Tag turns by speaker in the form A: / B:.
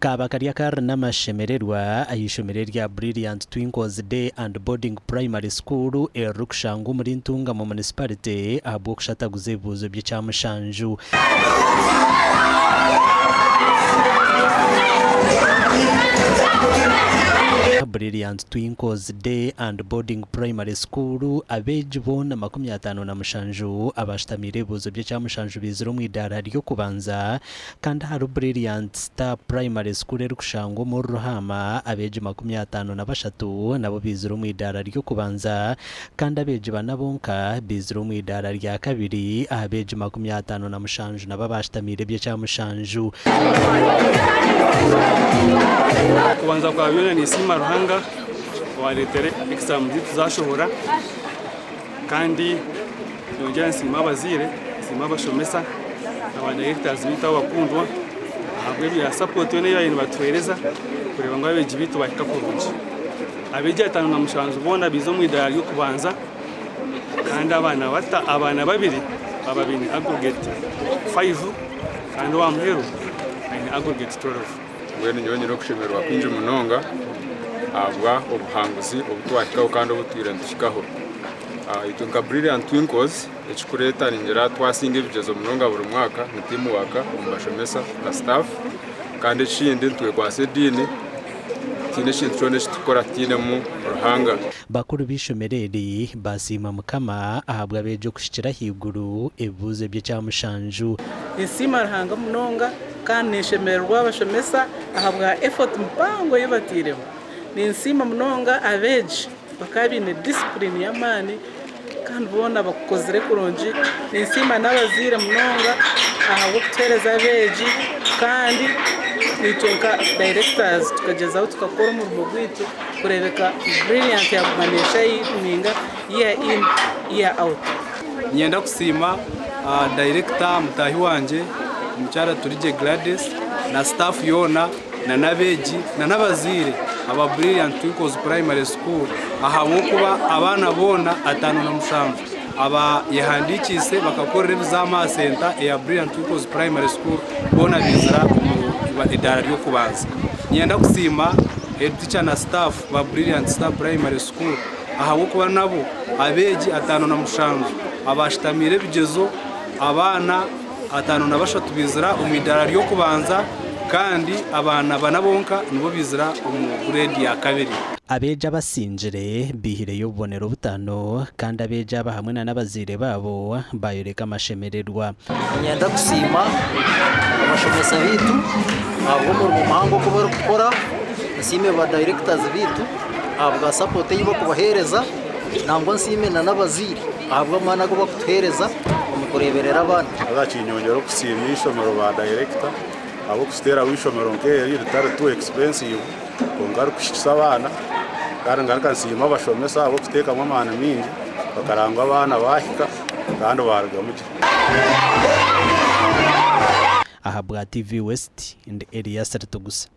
A: Kaaba kari akari n'amashemererwa aha ishomero erya Brilliant Twinkles Day and Boarding Primary School eririkushangwa omuri Ntungamo Municipality ahabw'okushataguza ebibuuzo by'ekyamushanju. Brilliant Twinkles Day and Boarding Primary School abeegi boona 57 abashutamiire ebibuuzo by'ekyamushanju baizire omu idaara ry'okubanza Kandi ahari Brilliant Star Primary School erikushangwa omuri Ruhaama, abeegi 53 nabo baizire omu idaara ry'okubanza kandi abeegi bana bonka baizire omu idaara rya kabiri aha beegi 57 nabo abaashutamiire eby'ekyamushanju.
B: Okubanza kwa byona ninsiima Ruhanga owareetera exam zaitu zashohora kandi Nyongyera nsiima abazaire, nsiima abashomesa na ba directors baitu abakundwa ahabw'ebya support yoona ei baabaire nibatuheereza kureeba ngu abeegi baitu baahika kurungi. Abeegi 57 boona baiza omu idaara ry'okubanza kandi abaana bata abaana babiri baaba baine aggregate 5 kandi owa muheru aine aggregate 12.
C: Mbwenu nyowe nyine okushemererwa kwingi munonga ahabwa obuhanguzi obu twahikaho kandi obu tutwire nituhikaho. Itwe nka Brilliant Twinkles ekirikureeta ningira twasinga ebigyezo munonga buri mwaka ni team work omu bashomesa na staff kandi ekindi nitwekwasa ediini tihaine ekintu kyona eki turikukora tutainemu Ruhanga.
A: Bakuru b'eishomero eri baasiima Mukama ahabw'abeegi okuhikira ahaiguru ebibuuzo eby'ekyamushanju.
D: Ninsiima Ruhanga munonga kandi ninshemererwa abashomesa ahabwa effort mpango ei batairemu. Ninsiima munonga abeegi. Bakaba baine disipulini y'amaani kandi boona bakukozire kurungi. Ninsiima n'abazaire munonga ahabw'okutuheereza abeegi kandi naitwe nka dayirekitazi tukagyezaho tukakora omurimo gwaitu kureebeka Brilliant yaguma neshayininga year in year out.
B: Niinyenda kusiima dayirekita mutaahi wangye omukyara Turigye Gladys na sitaafu yoona. na n'abeegi na n'abazaire aba Brilliant Twinkles Primary School ahabw'okuba abaana boona 57 abayehandiikiise bakakorera ebizaamu aha senta eya Brilliant Twinkles Primary School boona baizira omu idaara ry'okubanza. Niinyenda kusiima Head Teacher na staff ba Brilliant Star Primary School ahabw'okuba nabo abeegi 57 abaashutamiire ebigyezo abaana 53 baizira omu idaara ry'okubanza kandi abaana bana bonka nibo baizira omu gureedi ya kabiri.
A: Abeegi abasingire baihireyo obubonero butaano kandi abeegi aba hamwe na n'abazaire baabo baayoreka amashemererwa.
E: Niinyenda kusiima abashomesa baitu ahabw'omurimo muhango ogu barikukora, nsiime ba dayirekitazi baitu ahabwa sapooti ei barikubaheereza nangwa nsiime n'abazaire ahabw'amaani agu barikutuheereza omu kureeberera abaana.
C: Haza kinyongyera okusiima eishomero ba dayirekita ahabw'okututeeraho eishomero nk'eri ritari too expensive kwonka rikuhikisa abaana kandi ngaruka nsiima abashomesa ahabw'okuteekamu amaani maingi bakaranga ngu abaana baahika kandi baarugamu gye.
A: Ahabwa TV West, ndi Elias Ritugusa.